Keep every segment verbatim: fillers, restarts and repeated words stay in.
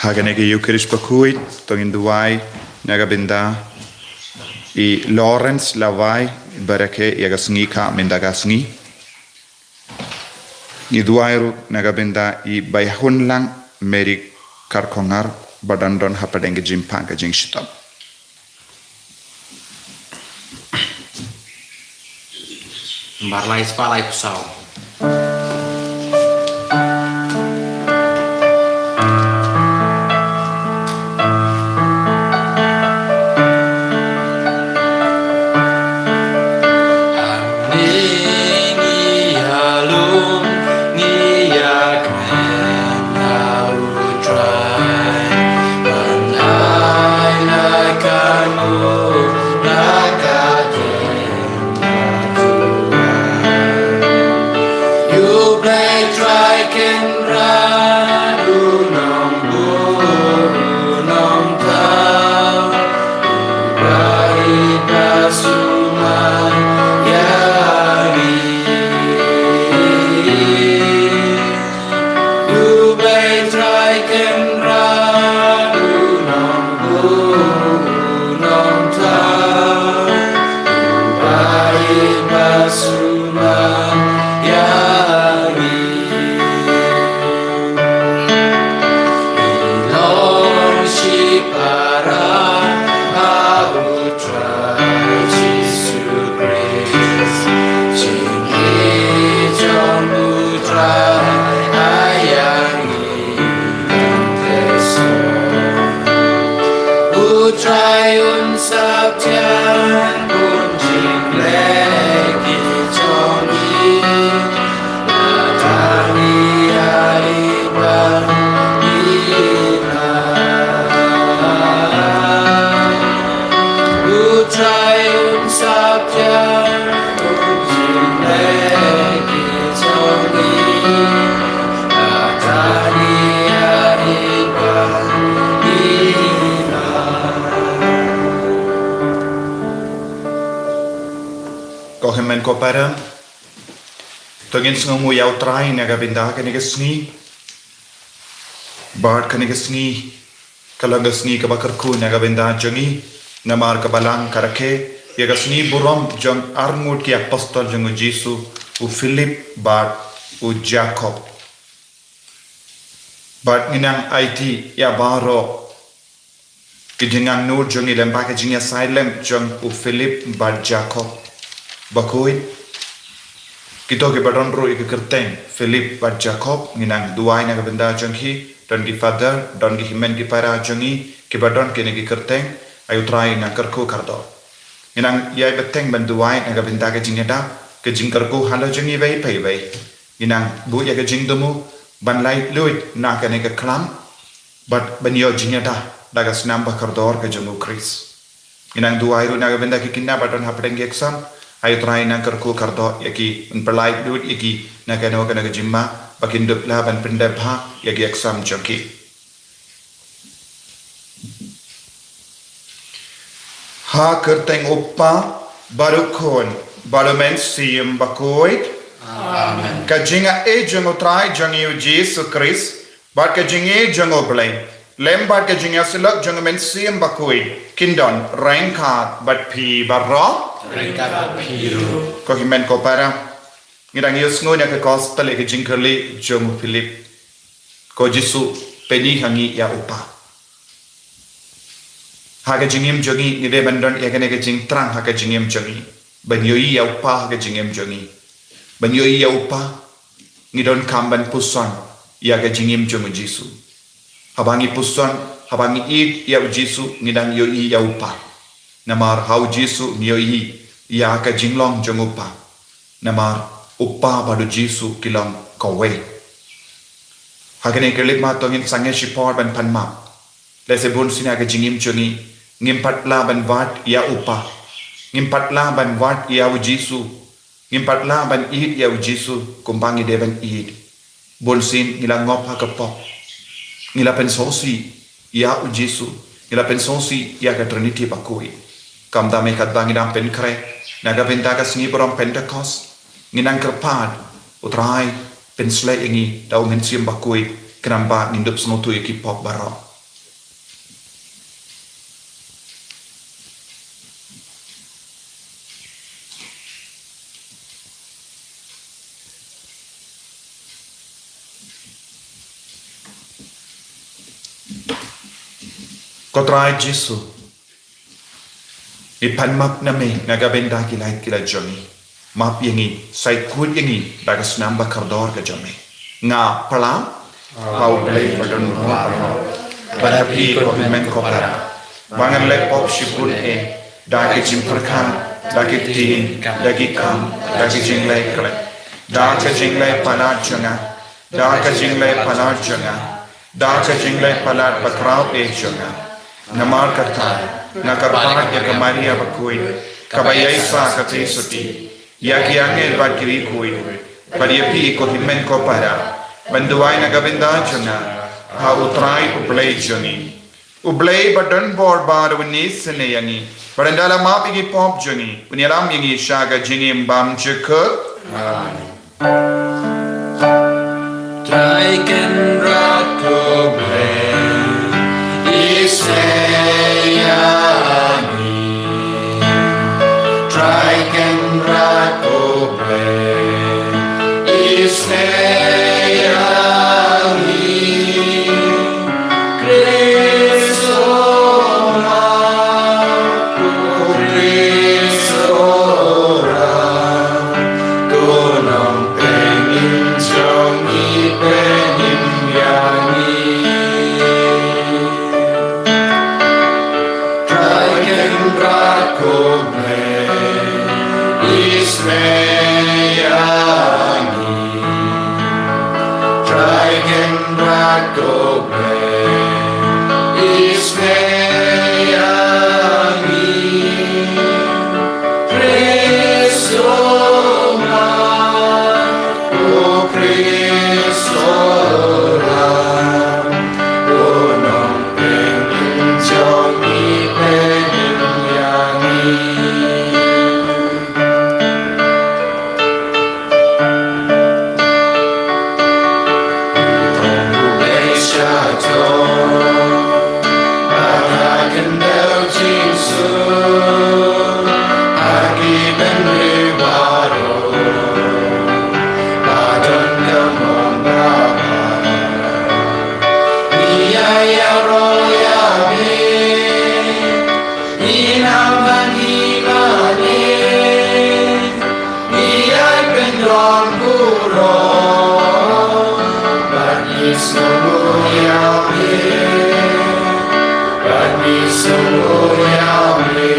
Ha kane ka Eucharist bakhuid, to ngin duwai na ka bynta i Lawrence Lawai, ba rakhe ïa ka sngi ka mynta ka sngi. Ngi duwai ruh na ka bynta i Baihunlang Mary Karkhongar, ba don don hapdeng ka jingpang ka jingshitom. Bar lai spah lai phew saw. U Trai un saptian un jingleh ki jong ngi. Tang ïa i ban ïa. U Trai un saptian un jingleh ki jong ngi. Tang ïa i ban ïa. Ko hynmen ko para, to ngin sngewnguh ïa U Trai na ka bynta kane ka sngi. Bad kane ka sngi ka long ka sngi kaba kyrkhu na ka bynta jong ngi, namar ka Balang ka rakhe ïa ka sngi burom jong arngut ki apostol jong U Jisu, u Philip bad u Jakob. Bad ngi nang aiti ïa baroh ki jingangnud jong ngi lem bad ka jingïasaid lem jong u Philip bad Jakob. Bakhuid, kito kiba don ruh ïa ka kyrteng Philip bad Jakob, ngi nang duwai na ka bynta jong ki, don ki father, don ki hynmen ki para jong ngi kiba don kine ki kyrteng, ai U Trai nang kyrkhu kyrdoh. Ngi nang ïai bteng ban duwai na ka bynta ka jingïada, ka jingkyrkhu halor jong ngi iwei pa iwei. Ngi nang buh ïa ka jingthmu ban laitluid na kane ka khlam, bad ban ïoh jingïada da ka snam ba kordor ka jong U Khrist. Ngi nang duwai ruh na ka bynta ki khynnah ba don hapdeng ki exam, ai U Trai nang kyrkhu kyrdoh ïa ki, ban pyllait lut ïa ki na kano kano ka jingma, ba kin dup lah ban pyndep bha ïa ki exam jong ki. Ha ka kyrteng U Kpa, bad U Khun, bad U Mynsiem Bakhuid. Amen. Ka jingïeit jong U Trai jong ngi U Jisu Khrist, bad ka jingïeit jong U Blei, lem bad ka jingïasyllok jong U Mynsiem Bakhuid, kin don ryngkat bad phi baroh. Ryngkat bad phi ruh. Ko hynmen ko para, ngi dang ïohsngew na ka gospel ïa ka jingkylli jong u Philip. Ko Jisu, pynïeng ha ngi ïa U Kpa. Ha ka jingim jong ngi, ngi dei ban don ïa kane ka jingthrang ha ka jingim jong ngi. Ban ïohi ïa U Kpa ha ka jingim jong ngi. Ban ïohi ïa U Kpa, ngi donkam ban puson ïa ka jingim jong U Jisu. Haba ngi puson, haba ngi ïeit ïa U Jisu, ngi dang ïohi ïa U Kpa. Namar ha U Jisu ngi ïohi ïa ka jinglong jong U Kpa. Namar U Kpa bad U Jisu ki long kawei. Ha kane ka lipmat to ngin sangeh shipor ban pan map. Lehse bunsien ha ka jingim jong ngi, ngim pat lah ban wad ïa U Kpa. Ngim pat lah ban wad ïa U Jisu. Ngim pat lah ban ïeit ïa U Jisu kumba ngi dei ban ïeit. Bunsien ngi la ngop ha ka pop. Ngi la pynsngewsih ïa U Jisu. Ngi la pynsngewsih ïa ka Trinity Bakhuid. Kumta mynta katba ngi dang pynkhreh na ka bynta ka sngi burom Pentekost, ngi nang kyrpad, U Trai, pynshlei ïa ngi da U Mynsiem Bakhuid, khnang ba ngin dup sngewthuh ïa ki pop baroh. Ko Trai Jisu, ngi pan map na me na ka bynta ki lait ki lait jong ngi. Map ïa ngi, sa khuid ïa ngi da ka snam ba kordor ka jong me. Nga pyrshang ha U Blei ba don bor baroh, bad ha phi ko hynmen ko para, ba ngan leh pop shibun eh, da ka jingpyrkhat, da ka ktien, da ki kam, da ka jingleh khlem, da ka jingleh palat jong nga, da ka jingleh palat jong nga, da ka jingleh palat bakhraw eh jong nga. Namar kata, nga kyrpad ïa ka Maria bakhuid, kaba ïaishah ka theisotti, ïa ki angel bad ki riewkhuid, bad ïa phi ko hynmen ko para, ban duwai na ka bynta jong nga ha U Trai U Blei jong ngi. U Blei ba don bor baroh un isynei ïa ngi, bad un da la map ïa ki pop jong ngi, un ïalam ïa ngi sha ka jingim bymjukut. Amen. Trai Kynrad ko Blei, isynei ïa ngi. Trai Kynrad ko Blei, isynei ïa ngi. Khrist, o Mama, Khrist, o Trai, ko Nongpynim jong ngi, pynim ïa ngi. Trai Kynrad ko Blei, isynei ïa ngi. Trai Kynrad ko Blei, isynei ïa ngi. Khrist, o Mama, ko Khrist, o Trai, ko Nongpynim jong ngi, pynim ïa ngi. Ngi ai pynlong burom, bad ngi sngewnguh ïa me, bad ngi sngewnguh ïa me.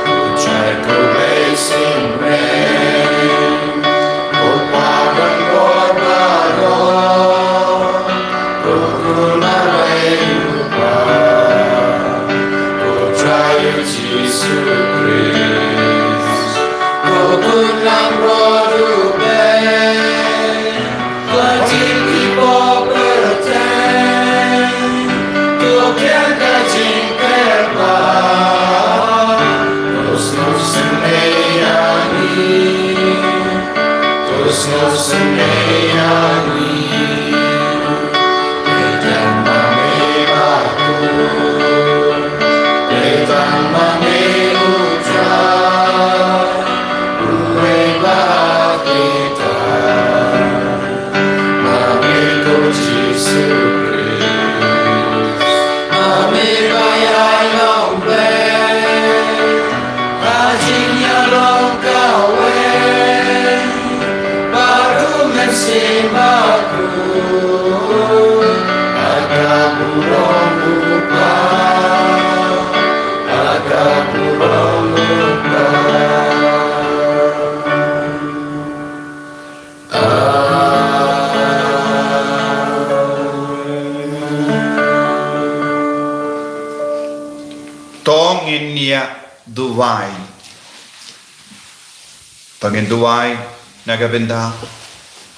Ko Trai ko Blei synrem, ko Pa don bor baroh, ko Khun marwei u Kpa, ko Trai Jisu Khrist, ko Khun Langbrot U Blei, ko jingkyrkhu pyrthei, ko kian ka jingkyrpad, ko sngewsynei ïa ngi. Ko sngewsynei ïa ngi. Kyrteng ma me bakhuid. Kyrteng ma me U Trai. Uwei ba kita. Ma me ko Jisu Khrist. Ma me ba ïai long blei. Ha jingïalong kawei, baroh mynsiem bakhuid, ha ka burom U Kpa, ha ka burom U Kpa. To ngin ïa duwai. To ngin duwai na ka bynta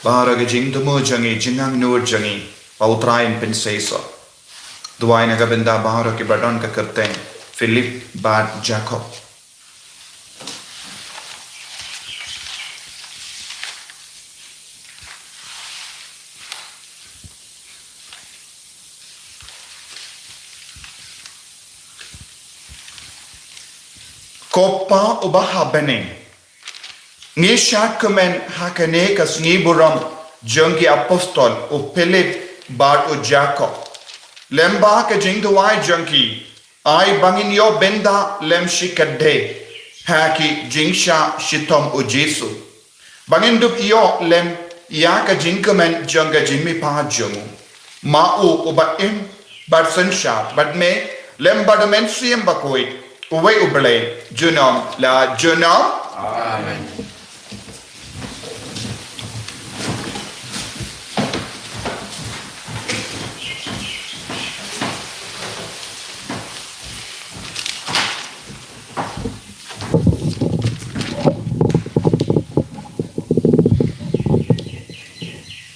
baroh ka jingthmu jong ngi, jingangnud jong ngi, ba U Trai un pynseisoh. Duwai na ka bynta baroh kiba don ka kyrteng Philip bad Jacob. Ko Pa uba ha bneng, ngi shad kmen ha kane ka sngi burom jong ki apostol u Philip bad u Jacob. Lem bad ka jingduwai jong ki, ai ba ngin ïoh bynta lem shikatdei ha ki jingshah shitom U Jisu, ba ngin dup ïoh lem ïa ka jingkmen jong ka jingmihpat jong u. Ma u uba im bad synshar bad me lem bad U Mynsiem Bakhuid, uwei U Blei, junom la junom. Amen.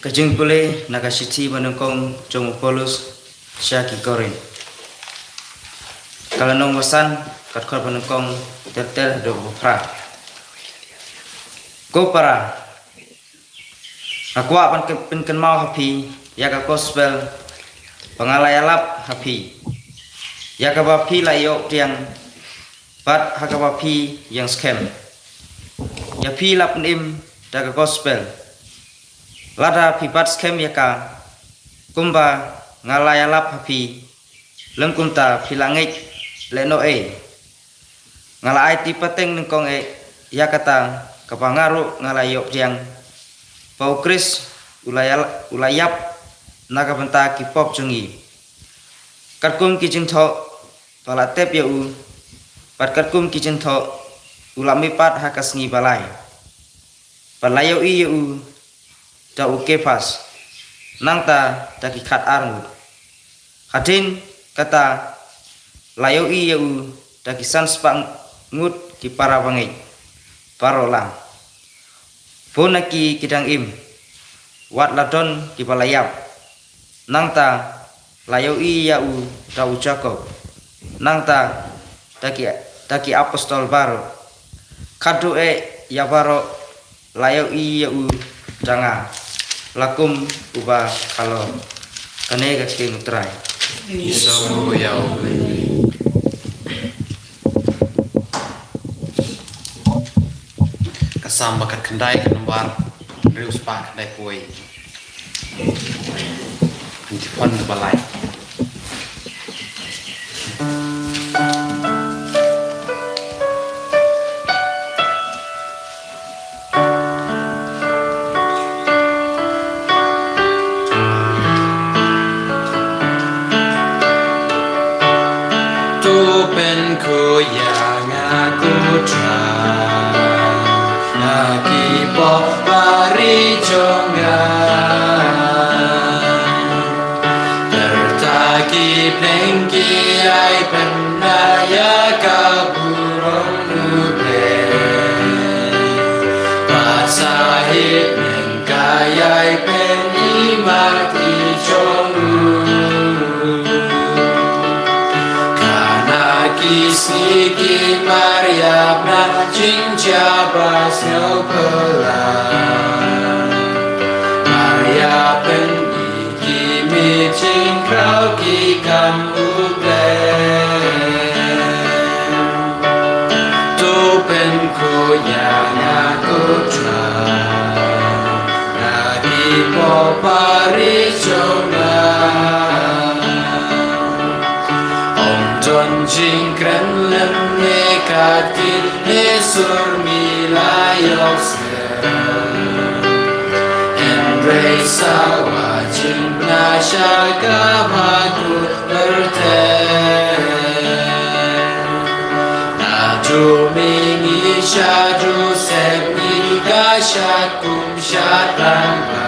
Ka jingpule na ka shithi banyngkong jong u Paulus sha ki Korinth. Ka lynnong ba san, ka dkhot banyngkong ter ter haduh ba phra. Ko para, nga kwah ban pyn-, pynkynmaw ha phi ïa ka gospel ba nga la ïalap ha phi, ïa kaba phi la ïoh pdiang bad ha kaba phi ïeng skhem. Ïa phi la pynim da ka gospel, lada phi bat skhem ïa ka, kumba nga la ïalap ha phi, lym kumta phi la ngeit lehnohei. Nga la aiti pateng nyngkong eh ïa kata kaba nga ruh nga la ïoh pdiang, ba U Khrist u la ïal-, u la ïap na ka bynta ki pop jong ngi. Katkum ki jingthoh ba la tep ïa u, bad katkum ki jingthoh u la mihpat ha ka sngi ba lai. Bad la ïohi ïa u da u Kephas, nangta da ki khatar ngut. Hadien kata la ïohi ïa u da ki san spah ngut ki para bangeit baroh lang. Bun na ki ki dang im, wat la don kiba la ïap. Nangta la ïohi ïa u da u Jakob, nangta da ki, da ki apostol baroh. Khadduh eh ïa baroh la ïohi ïa u da nga, la kum uba halor. Kane ka ktien U Trai. Ngi sngewbha ïa U Blei. Ka Salm ba khatkhyndai, ka nombar hynriew spah khyndaiphew. Antiphon ba lai. To pynkhuid ïa nga ko Trai, na ki pop bari jong nga. Pyrta ki pdeng ki ai pynda ïa ka burom U Blei. Bad sa heh neng ka ïai pyni marki jong u. Kane ki sngi ki mar ïap na jingjia ba sngewphylla. Mar ïap pyn ki mih jingkraw ki kam U Blei. To pynkhuid ïa nga ko Trai, na ki pop bari jong nga. Ym don jingkren lem ne kat kit ne sur ngi la ïohsngew. Hynrei sawa jingpynshai kaba kut pyrthei. Naduh mihngi shaduh sepngi ka shad kum shad lyngba.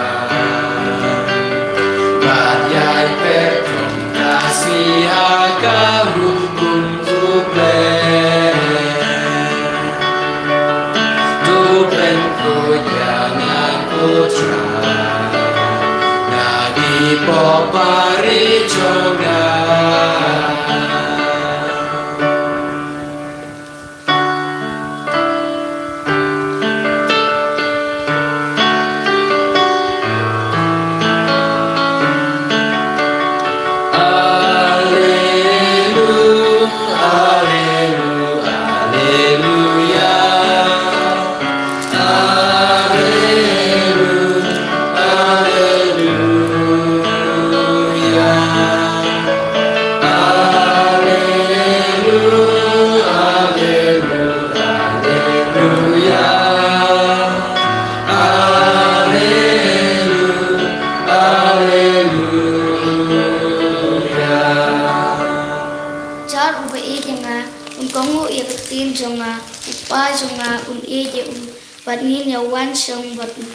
Bad ïai peit kum ka sngi ha ka hukum U Blei. To pynkhuid ïa nga ko Trai, na ki pop bari jong nga. Alleluia, alleluia, alleluia. Alleluia, alleluia. Tin jong nga, u pa jong nga un ïeit ïa u, bad ngin ïa wan shong bad u.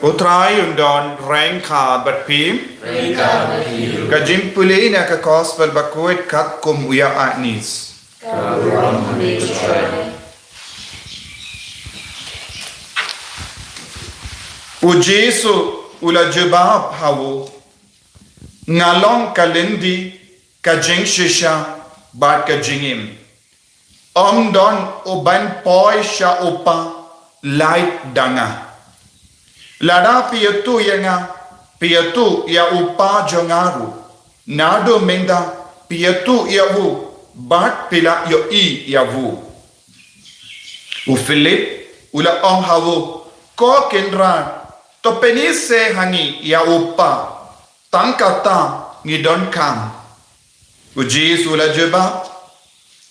U Trai un don ryngkat bad phi. Ka jingpule na ka gospel bakhuid katkum u Ïoannis. U Jisu u la jubab ha u, nga long ka lynti, ka jingshisha bad ka jingim. Ym don u ban poi sha u pa lait da nga. Lada phi ïathuh ïa nga, phi ïathuh ïa u pa jong nga ruh. Naduh mynta phi ïathuh ïa u bad phi la ïohi ïa u. U Philip u la ong ha u, ko Kynrad, to pyni se ha ngi ïa u pa, tang kata ngi donkam. U Jisu u la jubab,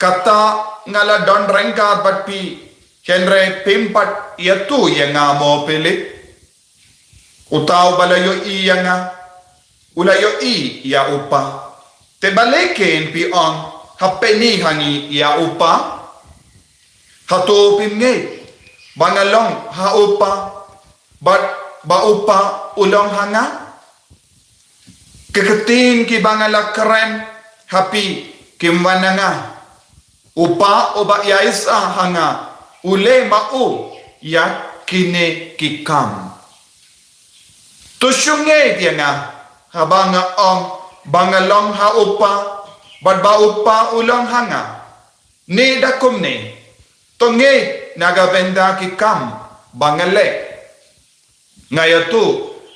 kata nga la don ryngkat bad phi, hynrei phim pat ïathuh ïa nga mo Philip? Uta uba la ïohi ïa nga, u la ïohi ïa u pa. Te balei ken phi ong, ha pyni ha ngi ïa u pa? Hato phim ngeit ba nga long ha u pa, bad ba u pa u long ha nga? Ki ktien kiba nga la kren ha phi kim wan na nga. U pa uba ïaishah ha nga u leh ma u ïa kine ki kam. To shu ngeit ïa nga haba nga ong ba nga long ha u pa, bad ba u pa u long ha nga. Ne da kumne, to ngeit na ka bynta ki kam ba nga leh. Nga ïathuh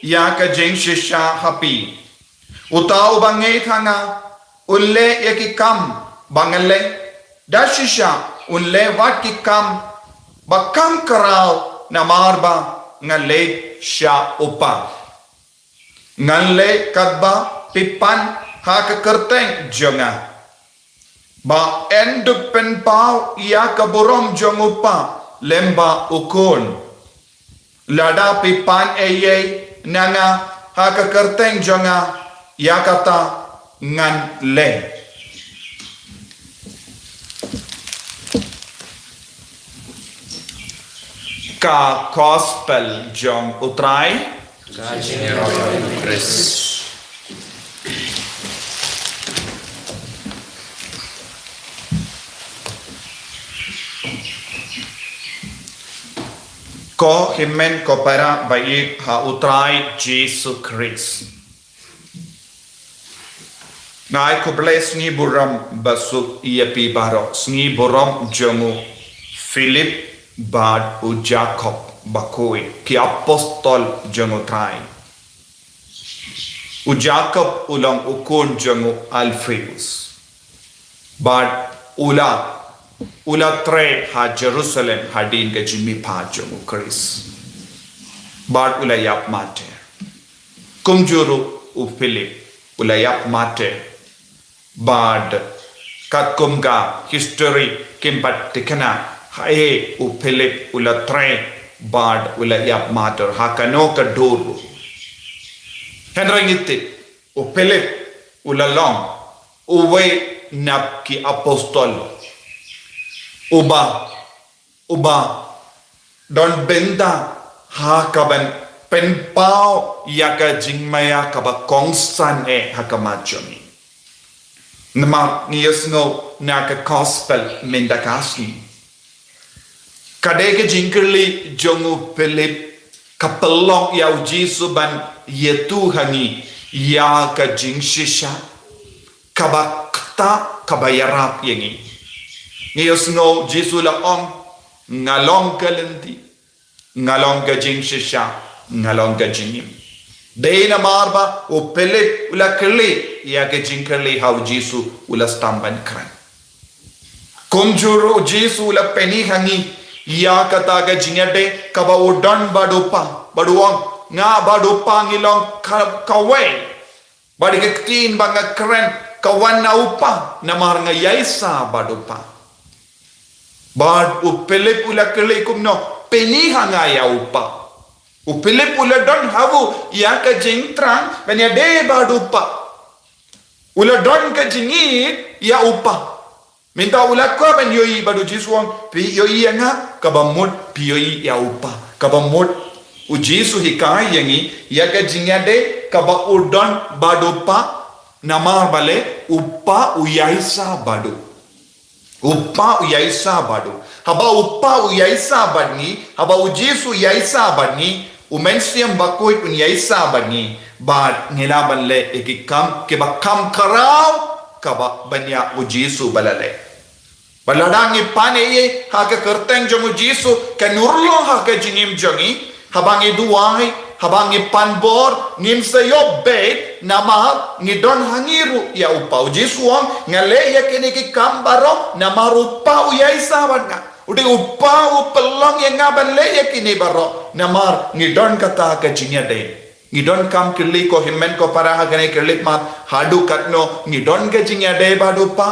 ïa ka jingshisha ha phi. Uta uba ngeit ha nga, un leh ïa ki kam ba nga leh. Da shisha un leh wat ki kam ba kham khraw namar ba nga leit sha u pa. Ngan leh katba phi pan ha ka kyrteng jong nga. Ba yn dup pynpaw ïa ka burom jong u pa lyngba u khun. Lada phi pan ei ei na nga ha ka kyrteng jong nga, ïa kata ngan leh. Ka gospel jong u Trai. Ka jingïarap ïa u Khrist. Ko hynmen ko para ba ïeit ha u Trai Jisu Khrist. Nga ai khublei sngi burom ba suk ïa phi baroh, sngi burom jong u Philip bad u Jakob bakhuid, ki apostol jong u Trai. U Jakob u long u khun jong u Alpheus. Bad u la, u la trei ha Jerusalem hadien ka jingmihpat jong u Khrist. Bad u la ïap martyr. Kumjuh ruh u Philip u la ïap martyr. Bad katkum ka history kim pat thikna haei u Philip u la trei bad u la ïap martyr ha kano ka dur ruh. Hynrei ngi tip u Philip u la long uwei na ki apostol uba uba don bynta ha kaban pynpaw ïa ka jingmaïa kaba kongsan eh ha khmat jong ngi. Namar ngi ïohsngew na ka gospel mynta ka sngi. Ka dei ka jingkylli jong u Philip ka pynlong ïa u Jisu ban ïathuh ha ngi ïa ka jingshisha kaba ktah kaba ïarap ïa ngi. Ngi ïohsngew Jisu la ong, nga long ka lynti, nga long ka jingshisha, nga long ka jingim. Dei namar ba u Philip u la kylli ïa ka jingkylli ha u Jisu, u la sdang ban kren. Kumjuh ruh u Jisu u la pyni ha ngi ïa kata ka jingïadei kaba u don bad u Kpa, bad u ong, nga bad u Kpa ngi long ka, kawei. Bad ka ktien ba nga kren ka wan na u Kpa, namar nga ïaishah bad u Kpa. Bad u Philip u la kylli kumno, pyni ha nga ïa u Kpa. U Philip u la don ha u ïa ka jingthrang ban ïadei bad u Kpa. U la don ka jingïeit ïa u Kpa. Mynta u la kwah ban ïohi bad u Jisu u ong, phi ïohi ïa nga, kaba mut phi ïohi ïa u Kpa. Kaba mut u Jisu hikai ïa ngi ïa ka jingïadei kaba u don bad u Kpa, namar balei u Kpa u ïaishah bad u. U Kpa u ïaishah bad u. Haba u Kpa u ïaishah bad ngi, haba u Jisu u ïaishah bad ngi, u Mynsiem Bakhuid un ïaishah bad ngi, bad ngi lah ban leh ïa ki kam kiba kham khraw kaba ban ïa u Jisu ba la leh. Bad lada ngi pan ïa ha ka kyrteng jong u Jisu, kan urlong ha ka jingim jong ngi, haba ngi duwai, haba ngi pan bor, ngim sa ïoh beit, namar ngi don ha ngi ruh ïa u Kpa. U Jisu u ong, nga leh ïa kine ki kam baroh namar u Kpa u ïaishah bad nga. U dei u Kpa u pynlong ïa nga ban leh ïa kine baroh, namar ngi don kata ka jingïadei. Ngi donkam kylli ko hynmen ko para ha kane ka leit mat, haduh katno ngi don ka jingïadei bad u Kpa.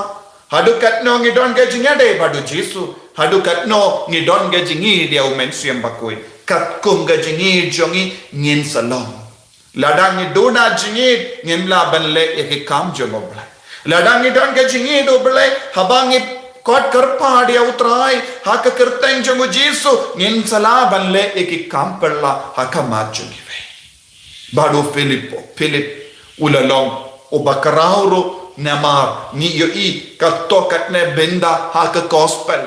Haduh katno ngi don ka jingïadei bad u Jisu. Haduh katno ngi don ka jingïeit ïa u Mynsiem Bakhuid. Katkum ka jingïeit jong ngi ngin sa long. Lada ngi duna jingïeit ngim lah ban leh ïa ki kam jong u Blei. Lada ngi don ka jingïeit u Blei, haba ngi kot kyrpad ïa u Trai ha ka kyrteng jong u Jisu, ngin sa lah ban leh ïa ki kam pyrla ha khmat jong ngi. Bad u Philip, Philip u la long uba khraw ruh namar ngi ïohi kato katne bynta ha ka gospel.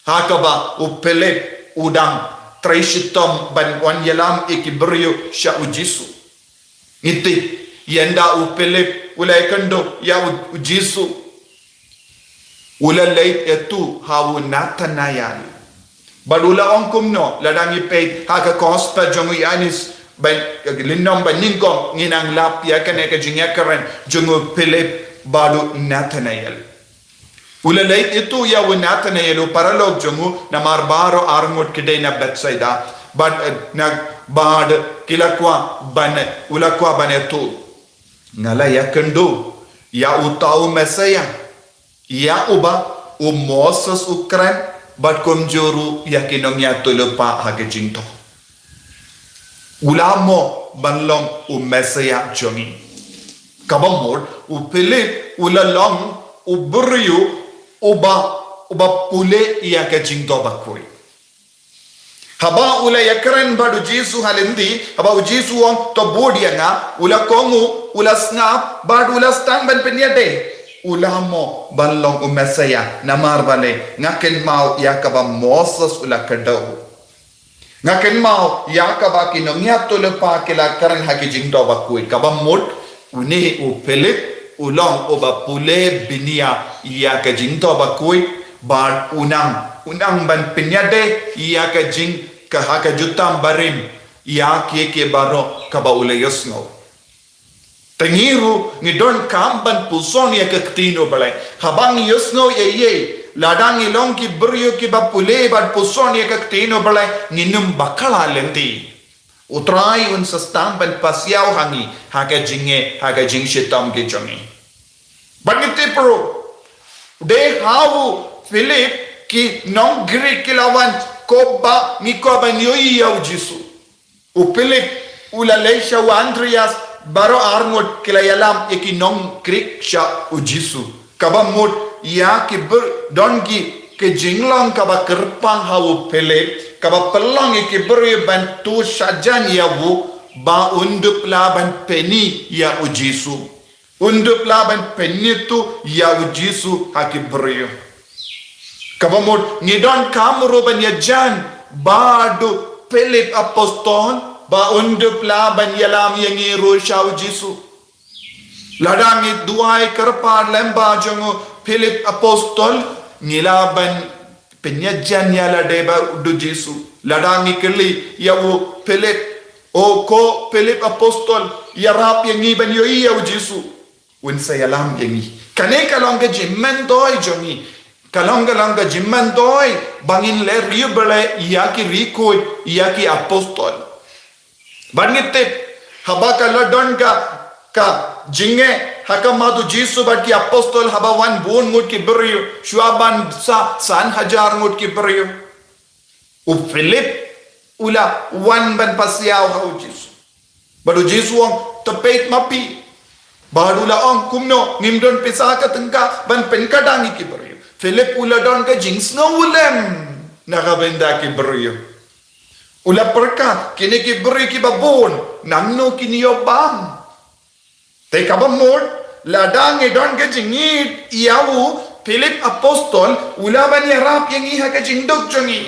Ha kaba u Philip u dang trei shitom ban wan ïalam ïa ki briew sha u Jisu. Ngi tip, ynda u Philip u la ïakynduh ïa u, u Jisu, u la leit ïathuh ha u Nathanael. Bad u la ong kumno, lada ngi peit ha ka gospel jong u Ïoannis, ban, lynnong ba nyngkong, ngin nang lap ïa kane ka jingïakren jong u Philip bad u Nathanael. U la leit ïathuh ïa u Nathanael u paralok jong u, namar baroh arngut ki dei na Bethsaida. Bad, eh, na, bad ki la kwah ban, u la kwah ban ïathuh. Nga la ïakynduh ïa uta u Messaïah, ïa uba u Moses u kren, bad kumjuh ruh ïa ki nongïathuhlypa ha ka jingthoh. U la mo ban long u Messaïah jong ngi. Kaba mut u Philip u la long u briew uba, uba pule ïa ka jingthoh bakhuid. Haba u la ïakren bad u Jisu ha lynti, haba u Jisu u ong to bud ïa nga, u la kohnguh, u la sngap, bad u la sdang ban pynïadei. U la mo ban long u Messaïah, namar balei, nga kynmaw ïa kaba Moses u la kdew. Nga kynmaw ïa kaba ki nongïathuhlypa ki la kren ha ki jingthoh bakhuid. Kaba mut, une u Philip u long uba pule bniah ïa ka jingthoh bakhuid, bad u nang, u nang ban pynïadei ïa ka jing, ka ha ka jutang barim, ïa kiei kiei baroh kaba u la ïohsngew. Te ngi ruh ngi donkam ban puson ïa ka ktien U Blei. Haba ngi ïohsngew ïa ei, lada ngi long ki briew kiba pule bad puson ïa ka ktien U Blei, ngin ym bakla lynti. U Trai un sa sdang ban pasiaw ha ngi, ha ka jingeh, ha ka jingshitom ki jong ngi. Bad ngi tip ruh, dei ha u Philip ki nong Greek ki la wan, kumba ngi kwah ban ïohi ïa u Jisu. U Philip u la leit sha u Andreas, baroh arngut ki la ïalam ïa ki nong Greek sha u Jisu. Kaba mut ïa ki briew, don ki, ki jinglong kaba kyrpang ha u Philip, kaba pynlong ïa ki briew ban tu shajan ïa u, ba un dup lah ban pyni ïa u Jisu. Un dup lah ban pynïathuh ïa u Jisu ha ki briew. Kaba mut ngi donkam ruh ban ïajan bad u Philip apostol, ba un dup lah ban ïalam ïa ngi ruh sha u Jisu. Lada ngi duwai kyrpad lem bad jong u Philip apostol, ngi lah ban pynïajan ïa lade bad u Jisu. Lada ngi kylli ïa u Philip, O ko Philip apostol, ïarap ïa ngi ban ïohi ïa u Jisu. Un sa ïalam ïa ngi. Kane ka long ka jingmyntoi jong ngi. Ka long ka long ka jingmyntoi ba ngin leh riewblei ïa ki riewkhuid, ïa ki apostol. Bad ngi tip, haba ka la don ka, ka jingeh ha khmat u Jisu bad ki apostol, haba wan bun ngut ki briew, shuwa ban sah san hajar ngut ki briew. U Philip u la wan ban pasiaw ha u Jisu. Bad u Jisu u ong, to peit ma phi. Bad u la ong, kumno, ngim don pisa ka tyngka ban pynkadang ïa ki briew. Philip u la don ka jingsngewlem na ka bynta ki briew. U la pyrkhat, kine ki briew kiba bun, nangno kin ïoh bam. Te kaba mut, lada ngi don ka jingïeit ïa u Philip apostol, u lah ban ïarap ïa ngi ha ka jingduk jong ngi,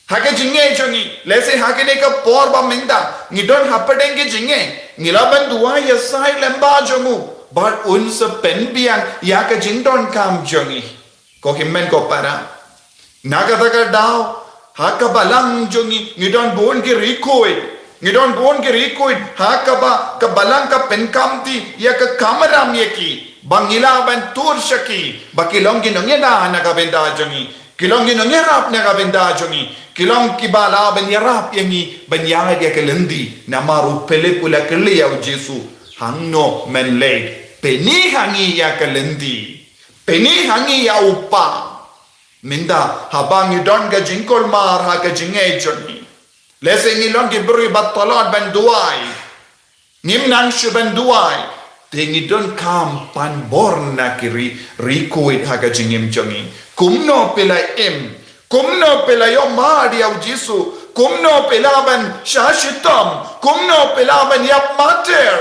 ha ka jingeh jong ngi. Lehse ha kane ka por ba mynta ngi don hapdeng ka jingeh, ngi lah ban duwai ïa u Trai lyngba jong u, bad un sa pynbiang ïa ka jingdonkam jong ngi. Ko hynmen ko para, na kata ka daw, ha ka balang jong ngi, ngi don bun ki riewkhuid. Ngi don bun ki riewkhuid, ha kaba, ka balang ka pynkamti ïa ka kamram ïa ki, ba ngi lah ban tur sha ki ba ki long ki nongïada na ka bynta jong ngi, ki long ki nongïarap na ka bynta jong ngi, ki long kiba lah ban ïarap ïa ngi ban ïaid ïa ka lynti. Namar u Philip u la kylli ïa u Jisu, hangno men leit pyni ha ngi ïa ka lynti, pyni ha ngi ïa u Pa. Mynta, haba ngi don ka jingkulmar ha ka jingeh jong ngi, lehse ngi long ki briew ba tlot ban duwai, ngim nang shuh ban duwai, te ngi donkam pan bor na ki ri, riewkhuid ha ka jingim jong ngi. Kumno phi la im, kumno phi la ïohmad ïa u Jisu, kumno phi lah ban shah shitom, kumno phi lah ban ïap martir.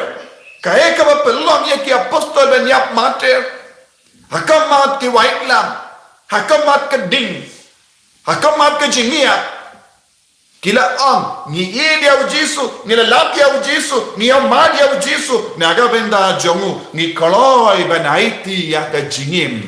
Kaei kaba pynlong ïa ki apostol ban ïap martir? Ha khmat ki waitlam, ha khmat ka ding, ha khmat ka jingïap, ki la ong, ngi ïeit ïa u Jisu, ngi la lap ïa u Jisu, ngi ïohmad ïa u Jisu, na ka bynta jong u ngi kloi ban aiti ïa ka jingim.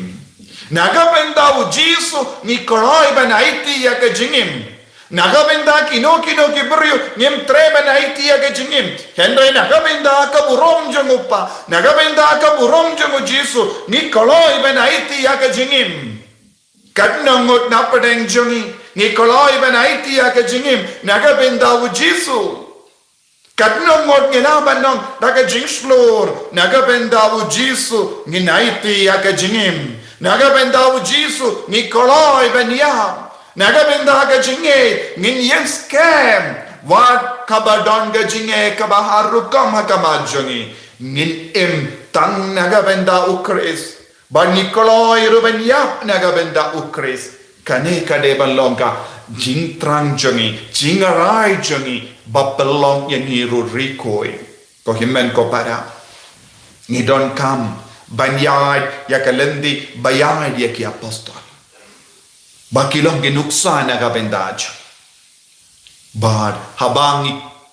Na ka bynta u Jisu ngi kloi ban aiti ïa ka jingim. Na ka bynta kino kino ki briew ngim treh ban aiti ïa ka jingim. Hynrei na ka bynta ka burom jong u Pa, na ka bynta ka burom jong u Jisu, ngi kloi ban aiti ïa ka jingim. Katno ngut na pdeng jong ngi, ngi kloi ban aiti ïa ka jingim na ka bynta u Jisu. Katno ngut ngi lah ban ong da ka jingshlur, na ka bynta u Jisu ngin aiti ïa ka jingim. Na ka bynta u Jisu ngi kloi ban ïap. Na ka bynta ka jingngeit ngin ïeng skhem. Wat kaba don ka jingngeit kaba har rukom ha khmat jong ngi, ngin im tang na ka bynta u Khrist. Ba ngi kloi ruh ban ïap na ka bynta u Khrist. Kane ka dei ban long ka jingthrang jong ngi, jingrai jong ngi, ba pynlong ïa ngi ruh riewkhuid. Ko hynmen ko para, ngi donkam ban ïaid ïa ka lynti ba ïaid ïa ki apostol, ba ki long ki nuksa na ka bynta jong ngi. Bad haba ngi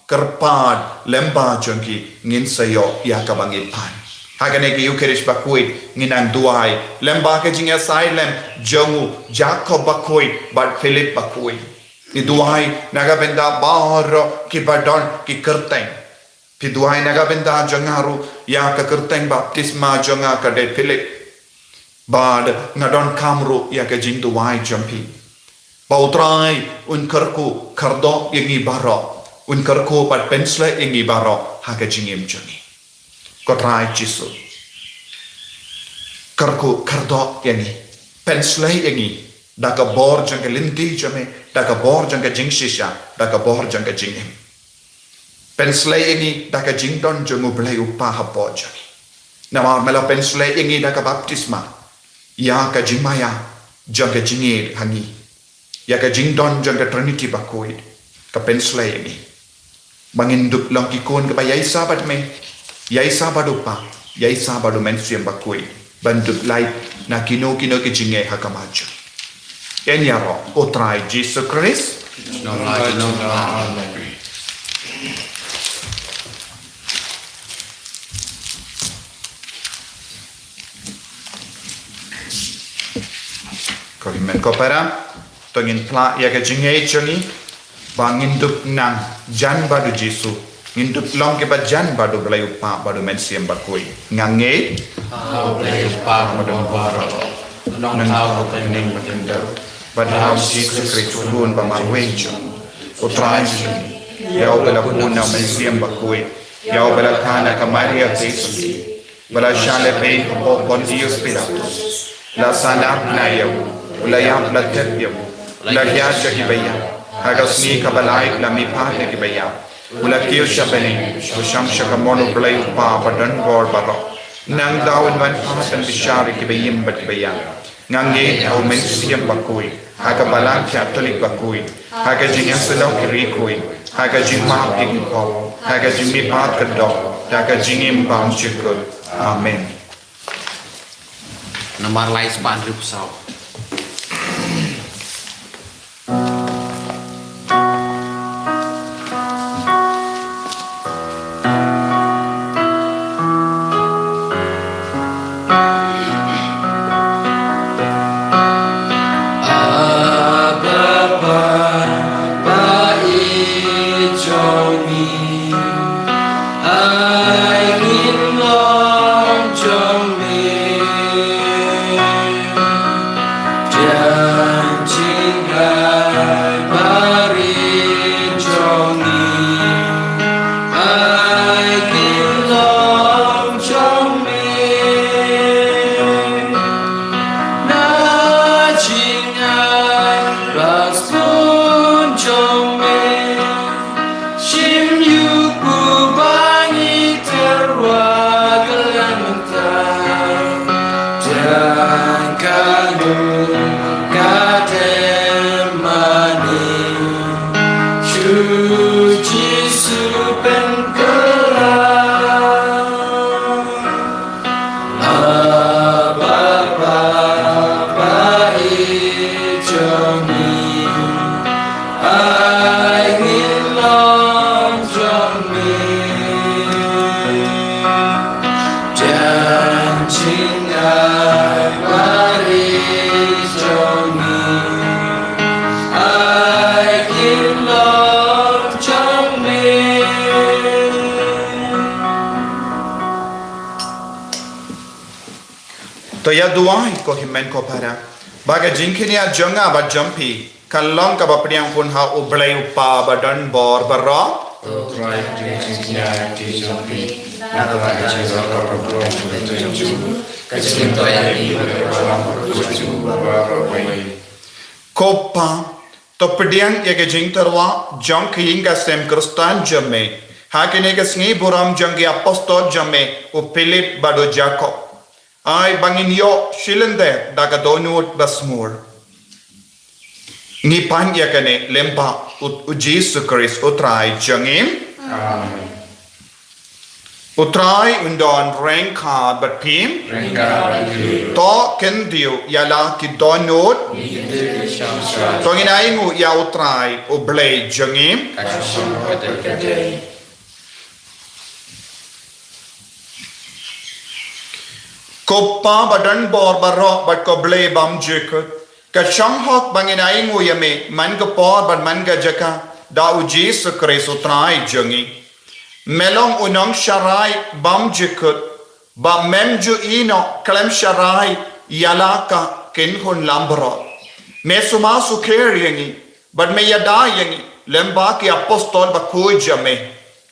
kyrpad lyngba jong ki, ngin sa ïoh ïa kaba ngi pan. Ha kane ka Ïukharist bakhuid ngin nang duwai lyngba ka jingïasaid lem jong u Jakob bakhuid bad Philip bakhuid. Ngi duwai na ka bynta baroh kiba don ki kyrteng. Phi duwai na ka bynta jong nga ruh, ïa ka kyrteng baptisma jong nga ka dei Philip. Bad nga donkam ruh ïa ka jingduwai jong phi, ba u Trai un kyrkhu kyrdoh ïa ngi baroh, un kyrkhu bad pynshlei ïa ngi baroh ha ka jingim jong ngi. Ko Trai Jisu, kyrkhu kyrdoh ïa ngi, pynshlei ïa ngi da ka bor jong ka lynti jong me, da ka bor jong ka jingshisha, da ka bor jong ka jingim. Pynshlei ïa ngi da ka jingdon jong u Blei u Kpa hapoh jong ngi. Namar me la pynshlei ïa ngi da ka baptisma, ïa ka jingmaïa jong ka jingïeit ha ngi, ïa ka jingdon jong ka Trinity bakhuid, ka pynshlei ïa ngi. Ba ngin dup long ki khun kiba ïaishah bad me, ïaishah bad u Kpa, ïaishah bad u Mynsiem Bakhuid, ban dup lait na kino kino ki jingeh ha khmat jong ngi. Yn ïaroh, u Trai Jisu Khrist. Amen. Ko hynmen ko para, to ngin phla ïa ka jingngeit jong ngi, ba ngin dup nang jan bad u Jisu Ngin dup long kiba jan bad U Blei U Kpa bad U Mynsiem Bakhuid. Nga ngeit ha U Blei U Kpa uba don bor baroh, nongthaw ha u bneng bad ha u bneng, U Jisu Khrist U Khun ba marwei jong U Trai jong ngi, ïa uba la pun na U Mynsiem Bakhuid, ïa uba la kha na ka Maria Theisotti, ba la shah lehbeiñ hapoh Pontius Pilatus, la sahnarphna ïa u, u la ïap, la tep ïa u, u la hiar sha kiba ïap, ha ka sngi kaba lai u la mihpat na kiba ïap, u la kiew sha bneng, u shong sha kamon U Blei U Kpa uba don bor baroh. Nangta un wan pat ban bishar ïa kiba im bad kiba ïap. Nga ngeit ha U Mynsiem Bakhuid, ha ka Balang Katholik bakhuid, ha ka jingïasyllok ïa ki riewkhuid, ha ka jingmap ïa ki pop, ha ka jingmihpat kyrduh, ha ka jingim bymjukut. Amen. Namar lai spah hynriewphew saw. Abba, Baba i jong ngi, ai ngin long jong me. Jan jingïaid bad ri jong ngi, ai ngin long jong me. Na jingïaid bad bun jong me, shim ïa u ba ngi tyrwa khlem mynta. Tang ka lum ka dem mane, shu Jisu pynkylla. Abba, Baba i jong ngi, ai ngin long jong me. Jan jingïaid bad ri jong ngi, ai ngin long jong me. To ïa duwai ko hynmen ko para, ba ka jingkynnoh jong nga bad jong phi kan long kaba pdiang hun ha U Blei U Kpa ba don bor baroh. To Trai, ha ka jingïaid jong phi, na ka bynta ka jingïaid jong phi, ka jingïaid jong phi, ka jingïaid jong phi. Ko Pa, to pdiang ïa ka jingtyrwa jong ka ïing ka sem Khristan jong me ha kane ka sngi burom jong ki apostol jong me, u Philip bad u Jakob. Ai ba ngin ïoh shilynter da ka dohnud ba smier. Ngi pan ïa kane lyngba u, u Jisu Khrist U Trai jong ngi. Amen. U Trai un don ryngkat bad phi. Ryngkat bad phi. To khyndiat ïa la ki dohnud. Ngi khyndiat ïa la ki dohnud. To ngin ainguh ïa U Trai U Blei jong ngi. Ka shong ka dei. Ko Pa ba don bor baroh bad ko Blei bymjukut, ka shong hok ba ngin ainguh ïa me man ka por bad man ka jaka da u Jisu Khrist U Trai jong ngi. Me long u nongsharai bymjukut, ba mem ju ïehnoh khlem sharai ïa la ka kynhun langbrot. Me sumar sukher ïa ngi bad me ïada ïa ngi lyngba ki apostol bakhuid jong me,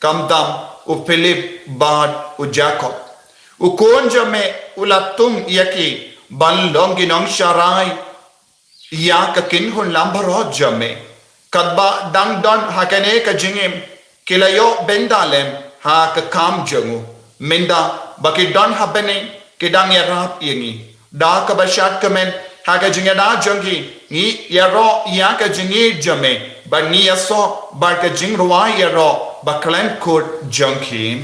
khamtam u Philip bad u Jakob. U khun jong me u la tung ïa ki ban long ki nongsharai ïa ka kynhun langbrot jong me. Katba dang don ha kane ka jingim, ki la ïoh bynta lem ha ka kam jong u. Mynta ba ki don ha bneng, ki dang ïarap ïa ngi. Da kaba shad kmen ha ka jingïada jong ki, ngi ïaroh ïa ka jingïeit jong me, bad ngi ïasoh bad ka jingrwai ïaroh ba khlem kut jong ki.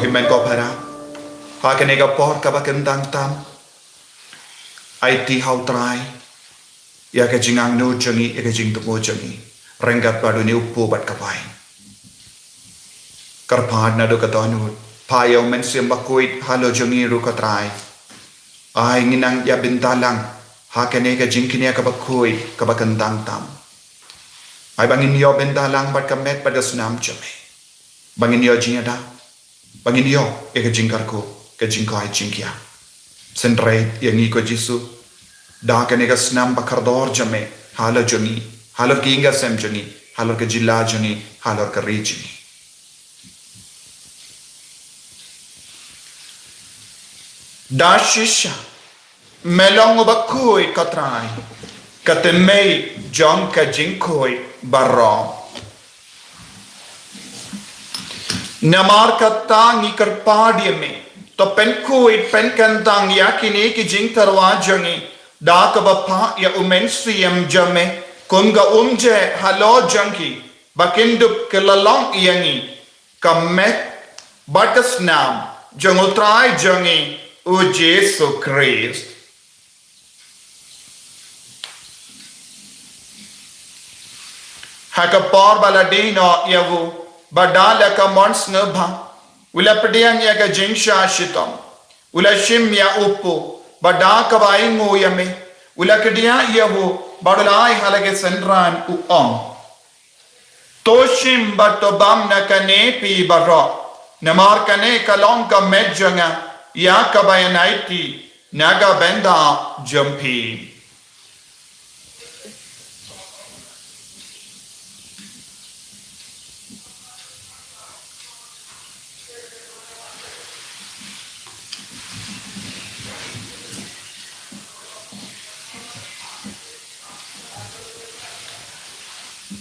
Hynmen ko para, ha kane ka por kaba kyntang tam, aiti ha U Trai ïa ka jingangnud jong ngi, ïa ka jingthmu jong ngi, ryngkat bad une u kpu bad ka baiñ. Kyrpad naduh ka dohnud, phah ïa U Mynsiem Bakhuid halor jong ngi ruh ko Trai. Ai ngin nang ïa bynta lang ha kane ka jingkñia kaba khuid kaba kyntang tam. Ai ba ngin ïoh bynta lang bad ka met bad ka snam jong me, ba ngin ïoh jingïada, ba ngin ïoh ïa ka jingkyrkhu, ka jingkoit jingkhiah. Synreit ïa ngi ko Jisu da kane ka snam ba kordor jong me halor jong ngi, halor ki ïing ki sem jong ngi, halor ka jylla jong ngi, halor ka ri jong ngi. Da shisha me long uba khuid ko Trai, ka tymmen jong ka jingkhuid baroh. Namar kata ngi kyrpad ïa me, to pynkhuid pynkyntang ïa kine ki jingtyrwa jong ngi da kaba phah ïa U Mynsiem jong me kum ka umjeh halor jong ki, ba kin dup ki la long ïa ngi ka met bad ka snam jong U Trai jong ngi U Jisu Khrist. Ha ka por ba la die noh ïa u, ba da la ka mon sngewbha, u la pdiang ïa ka jingshah shitom, u la shim ïa u kpu, ba da kaba ainguh ïa me, u la kdiah ïa u, bad u la ai ha la ki synran, u ong: To shim bad to bam na kane phi baroh, namar kane ka long ka met jong nga, ïa kaba yn aiti na ka bynta jong phi.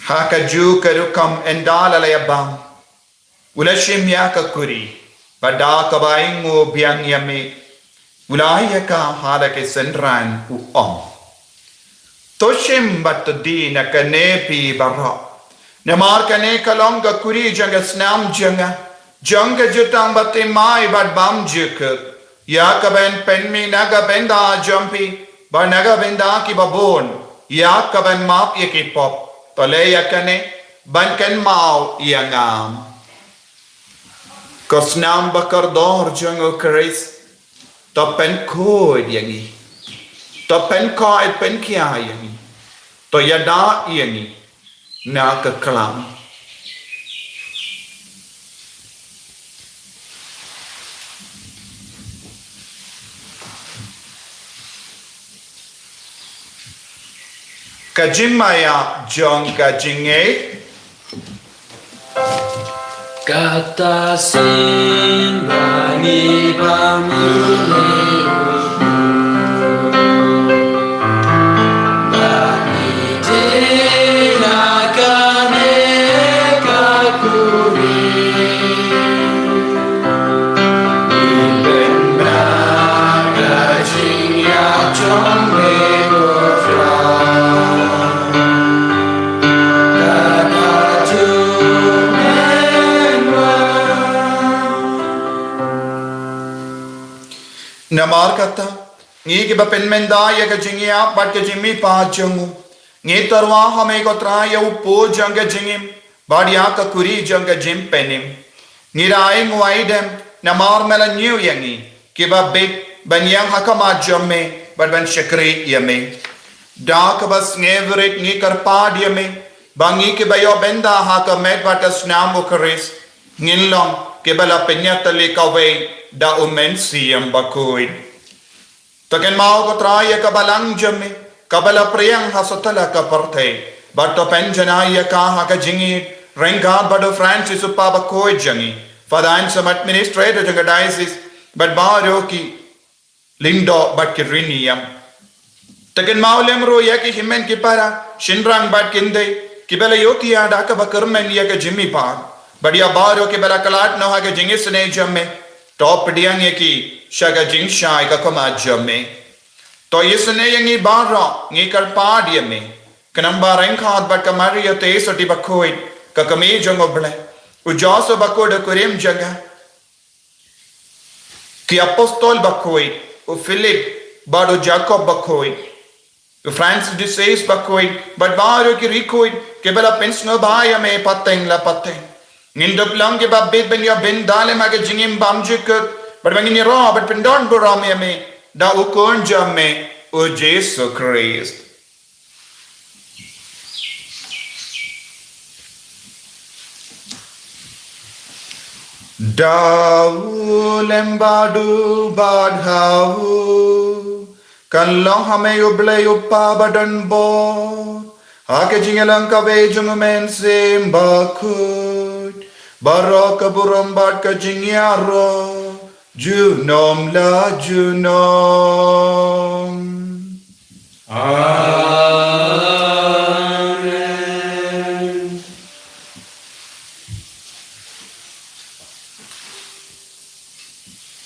Ha kajuh ka rukom ynda la ïa bam, u la shim ïa ka kuri, bad da kaba ainguh biang ïa me, u la ai ïa ka ha la ki synran, u ong: To shim bad to die na kane phi baroh, namar kane ka long ka kuri jong ka snam jong nga, jong ka jutang bathymmai bad bymjukut, ïa kaban pynmih na ka bynta jong phi bad na ka bynta kiba bun, ïa kaban map ïa ki pop. To leh ïa kane ban kynmaw ïa nga. Ko snam ba kordor jong U Khrist, to pynkhuid ïa ngi, to pynkoit pynkhia ïa ngi, to ïada ïa ngi na ka klam. Ka jingmaïa jong ka jingngeit. Kata sien ba ngi bam ïa u, ba ngi die na kane ka kuri. Namar kata, ngi kiba pynmynda ïa ka jingïap bad ka jingmihpat jong u, ngi tyrwa ha me ko Trai ïa u kpu jong ka jingim, bad ïa ka kuri jong ka jingpynim. Ngi da ainguh aidem, namar me la ñiew ïa ngi, kiba bit, ban ïeng ha khmat jong me, bad ban shakri ïa me. Da kaba sngewrit ngi kyrpad ïa me, ba ngi kiba ïoh bynta ha ka met bad ka snam U Khrist, ngin long kiba la pynïatylli kawei da U Mynsiem Bakhuid. To kynmaw ko Trai ïa ka balang jong me, kaba la pdiang ha satlak ka pyrthei, bad to pynjanai ïa ka ha ka jingïeit, ryngkat bad u Francis u Papa bakhuid jong ngi, Father Anselm administrator jong ka diocese, bad baroh ki lyngdoh bad ki riewniam. To kynmaw lem ruh ïa ki hynmen ki para, shynrang bad kynthei, kiba la ïohthiah da kaba kyrmen ïa ka jingmihpat, bad ïa baroh kiba la khlad noh ha ka jingisynei jong me, to pdiang ïa ki sha ka jingshai ka khmat jong me. To isynei ïa ngi baroh, ngi kyrpad ïa me, khnang ba ryngkat bad ka Maria Theisotti bakhuid, ka kmie jong U Blei, u Joseph bakhuid u kurim jong ka, Ki apostol bakhuid, u Philip, bad u Jakob bakhuid, u Francis de Sales bakhuid, bad baroh ki riewkhuid, kiba la pynsngewbha ïa me pateng la pateng. Ngin dup long kiba bit ban ïoh bynta lem ha ka jingim bymjukut, bad ba ngin ïaroh bad pyndonburom ïa me, da u Khun jong me, u Jisu Khrist. Da u lem bad u bad ha u, kan long ha me u Blei u Kpa badonbor, ha ka jingïalang kawei jong u Mynsiem Bakhuid, baroh ka burom bad ka jingïaroh, junom la junom. Amen.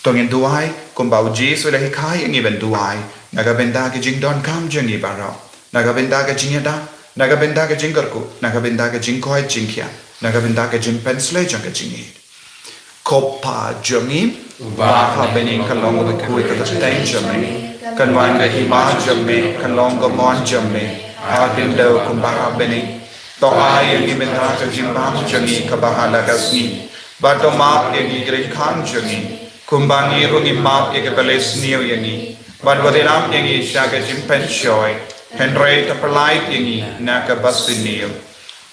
To ngin duwai, kumba u Jisu u la hikai ïa ngi ban duwai, na ka bynta ka jingdonkam jong ngi baroh, na ka bynta ka jingïada, na ka bynta ka jingkyrkhu, na ka bynta ka jingkoit jingkhiah, na ka bynta ka jingpynsleh jong ka jingïeit. Ko Pa jong ngi, uba ha bneng, kan long bakhuid ka kyrteng jong me, kan wan ka hima jong me, kan long ka mon jong me ha khyndew kumba ha bneng. To ai ïa ngi mynta ka jingbam jong ngi kaba ha la ka sngi, bad to map ïa ngi ki jingkam jong ngi, kumba ngi ruh ngi map ïa kiba leh sniew ïa ngi, bad wat ïalam ïa ngi sha ka jingpynshoi, hynrei to pyllait ïa ngi na kaba sniew.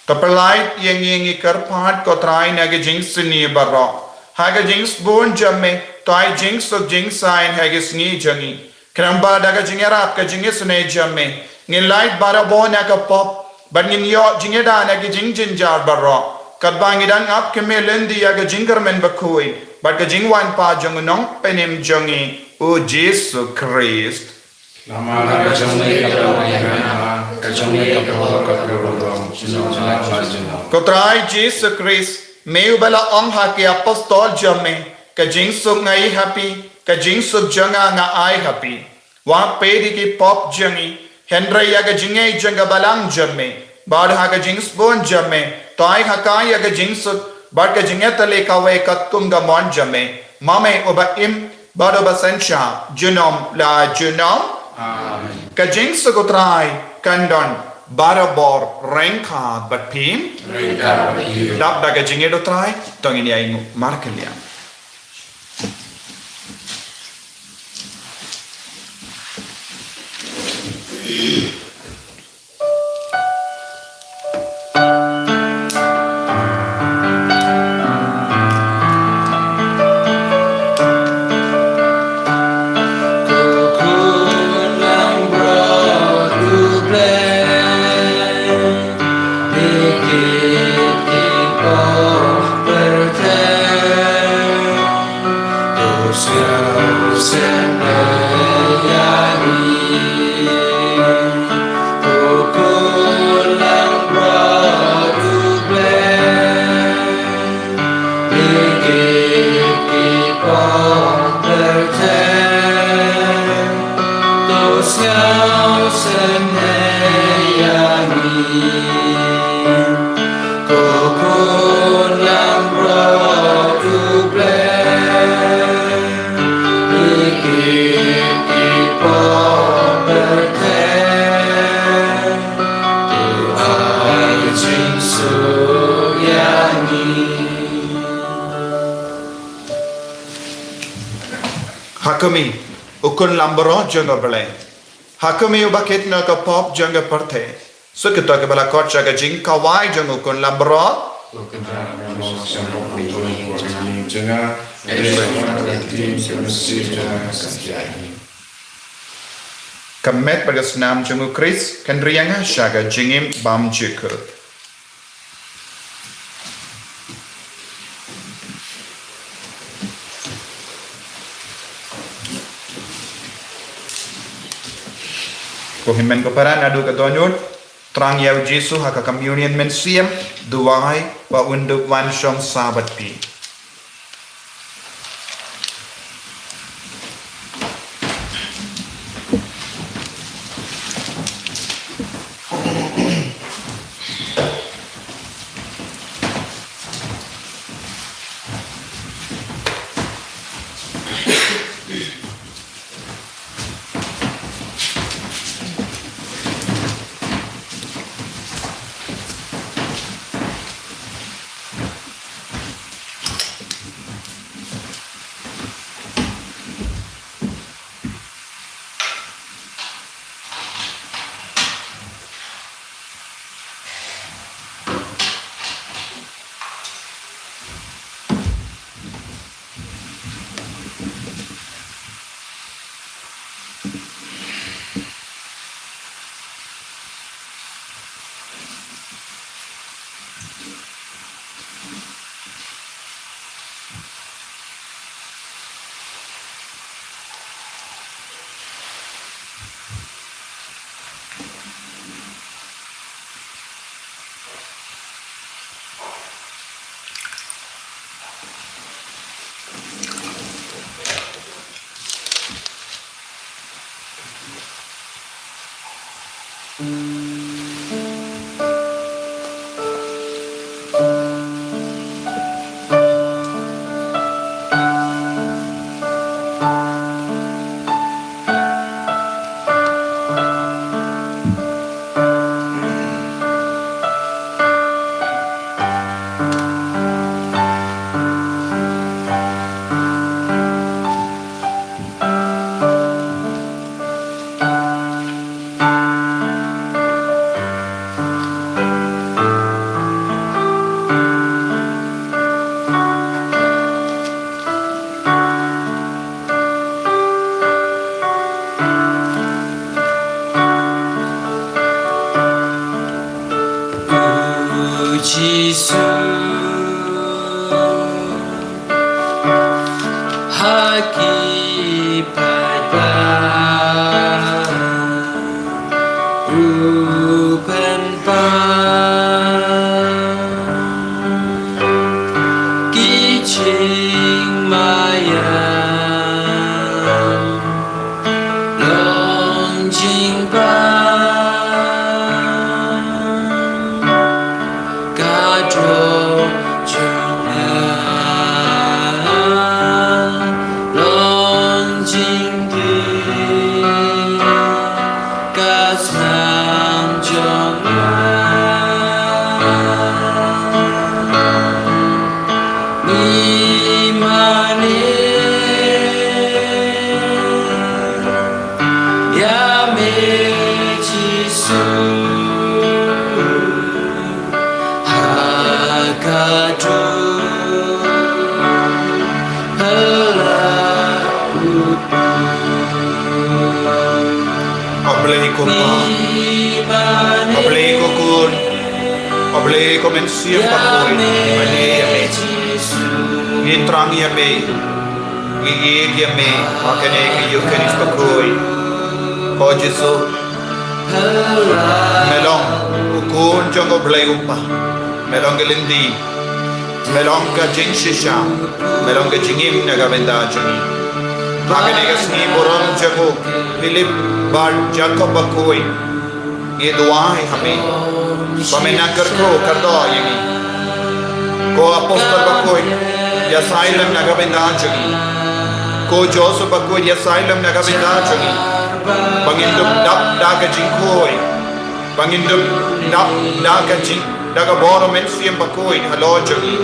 To pyllait ïa ngi, ngi kyrpad ko Trai, na ka jingsniew baroh, ha ka jingsbun jong me, to ai jingsuk jingsaiñ ha ka sngi jong ngi, khnang ba da ka jingïarap ka jingisynei jong me, ngin lait barabor na ka pop, bad ngin ïoh jingïada na ki jingjynjar baroh, katba ngi dang ap khmih lynti ïa ka jingkyrmen bakhuid bad ka jingwan pat jong u Nongpynim jong ngi, u Jisu Khrist. Namar ka jong me ka dei ka jong me ka por, ka por, ka por, junom la junom. Ko Trai Jisu Khrist, me uba la ong ha ki apostol jong me, ka jingsuk nga ai ha phi, ka jingsuk jong nga nga ai ha phi. Wat peit ïa ki pop jong ngi, hynrei ïa ka jingngeit jong ka balang jong me, bad ha ka jingsbun jong me, to ai ha ka ïa ka jingsuk bad ka jingïatylli kawei katkum ka mon jong me, ma me uba im bad uba synshar, junom la junom. Amen. Ka jingsuk u Trai kan don barabor ryngkat bad phi. Ryngkat bad phi. Dap da ka jingïeit u Trai, to ngin ïa ainguh markylliang. Ha khmih, u Khun Lambrot jong U Blei. Ha khmih, uba kit na ka pop jong ka pyrthei. Suk ïa kito kiba la khot sha ka jingkhawai jong u Khun Lambrot. Ka met bad ka snam jong u Khrist kan ri ïa nga sha ka jingim bymjukut. Ko hynmen ko para, naduh ka dohnud, thrang ïa u Jisu ha ka communion mynsiem, duwai ba un dup wan shong sah bad phi. U Jisu, ha ki paidbah u pynpaw ki jingmaïan. Long jingpang ka dro jong nga, long jingdih ka snam jong nga. Ngi mane ïa me Jisu, ha ka dum ha la u. Khublei ko Pa, khublei ko Khun, khublei ko Mynsiem Bakhuid, mane ïa me. Ngin thrang ïa me, ngin ïeit ïa me ha kane ka Ïukharist bakhuid. Ko Jisu, me long u Khun jong U Blei U Kpa, me long ka lynti, me long ka jingshisha, me long ka jingim na ka bynta jong ngi. Ha kane ka sngi burom jong u Philip bad Jakob bakhuid, ngi duwai ha me ba men nang kyrkhu kyrdoh ïa ngi. Ko Apostol bakhuid, ïasai lem na ka bynta jong ngi. Ko Joseph bakhuid, ïasai lem na ka bynta jong ngi, ba ngin dup dap da ka jingkhuid, ba ngin dup dap da ka jing, da ka bor u Mynsiem Bakhuid halor jong ngi,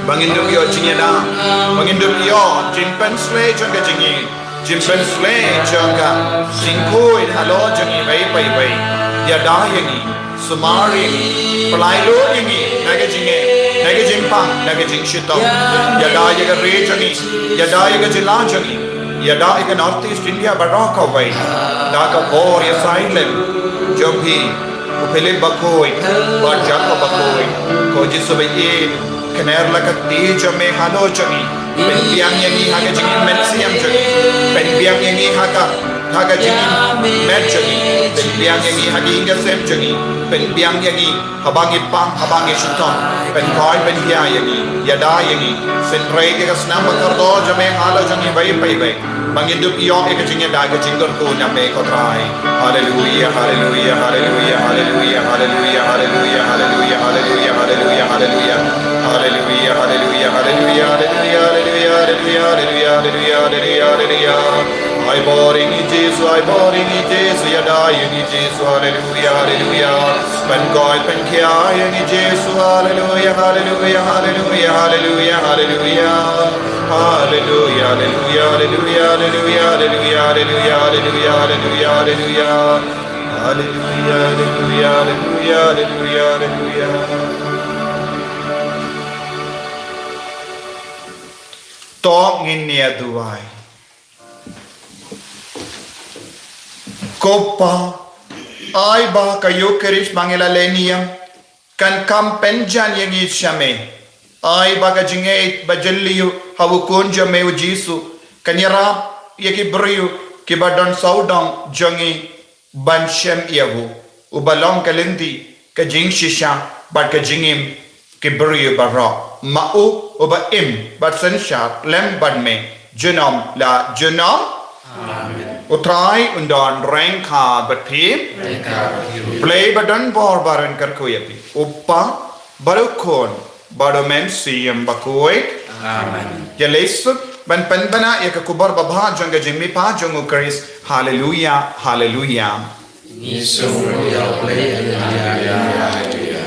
ba ngin dup ïoh jingïada, ba ngin dup ïoh jingpynshlei jong ka jingim, jingpynshlei jong ka jingkhuid halor jong ngi beit beit beit. Ïada ïa ngi, sumar ïa ngi, pynlait lut ïa ngi na ka jingeh, na ka jingpang, na ka jingshitom. Ïada ïa ka ri jong ngi, ïada ïa ka jylla jong ngi, ïada ïa ka North East India baroh kawei da ka bor ïasai lem jong phi, u Philip bakhuid bad Jakob bakhuid. Ko Jisu ba ïeit, kner la ka kti jong me halor jong ngi. Pynbiang ïa ngi ha ka jingim mynsiem jong ngi. Pynbiang ïa ngi ha ka, ha ka jingim met jong ngi. Pynbiang ïa ngi ha ka ïing ka sem jong ngi. Pynbiang ïa ngi haba ngi pang, haba ngi shitom. Pynkoit pynkhia ïa ngi, ïada ïa ngi. Synreit ïa ka snam ba kordor jong me halor jong ngi beit beit beit, ba ngin dup ïoh ïa ka jingïada, ka jingkyrkhu na me ko Trai. Haleluia, haleluia, haleluia, haleluia. Ai bor ïa ngi Jisu, ai bor ïa ngi Jisu, ïada ïa ngi Jisu. Haleluia, haleluia. Pynkoit pynkhia ïa ngi Jisu. Haleluia, haleluia, haleluia, haleluia, haleluia. Haleluia, haleluia, haleluia, haleluia, haleluia, haleluia, haleluia, haleluia. Haleluia, haleluia, haleluia, haleluia, haleluia. To ngin ïa duwai. Ko Pa, ai ba ka Ïukharist ba ngi la leh niam kan kham pynjan ïa ngi sha Me. Ai ba ka jingïeit ba jylliew ha u Khun jong Me u Jisu kan ïarap ïa ki briew kiba don sawdong jong ngi ban shem ïa U, uba long ka lynti, ka jingshisha bad ka jingim ki briew baroh. Ma U uba im bad synshar lem bad Me junom la junom. Amen. U Trai un don ryngkat bad phi. Ryngkat bad phi. Blei ba don bor ba un kyrkhu ïa phi, U Kpa bad U Khun bad U Mynsiem Bakhuid. Amen. Ïa leit suk ban pynbna ïa ka khubor babha jong ka jingmihpat jong U Khrist. Haleluya, haleluya. Ngi sngewnguh ïa U Blei, haleluya, haleluya.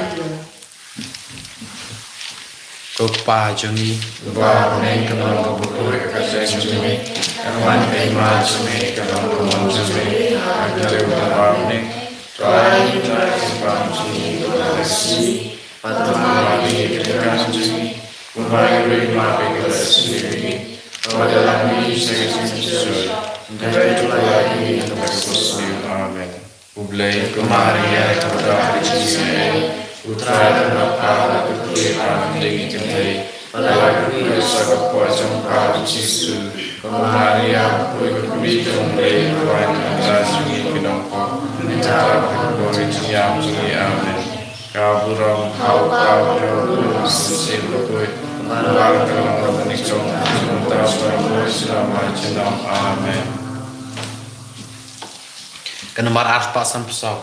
Ko Pa jong ngi, uba ha bneng, ka long ka buhrieh ka kyrteng jong Me, ka wan ka hima jong Me, ka long ka mon jong Me ha ka kyrteng jong U Trai, Trai jong U Blei, Trai jong U Blei. Pat ma ngi ka kan jong ngi, kumba ngi ruh ngi map ïa kiba la sngewsih ïa ngi, haba la ngi sha ka jingpynjot, hynrei to pynlait ngi na kaba sngewsih. Amen. U Blei, ko Maria kaba don ka jingïeit, U Trai u don ha pha, la kyrkhu ïa pha na pdeng ki kynthei, bad la kyrkhu ïa u kpoh jong pha U Jisu. Ko Maria, ko Kmie jong U Blei, ruh wan ban ïa ngi ki nongpop, mynta bad ha ka por jingïap jong ngi. Amen. Ka burom ha U Kpa, U Khun bad U Mynsiem Bakhuid, kumba la ka long, kumba ka long, mynta bad ha ka por jingïap jong ngi. Amen. Ka namar arspah sanphew saw.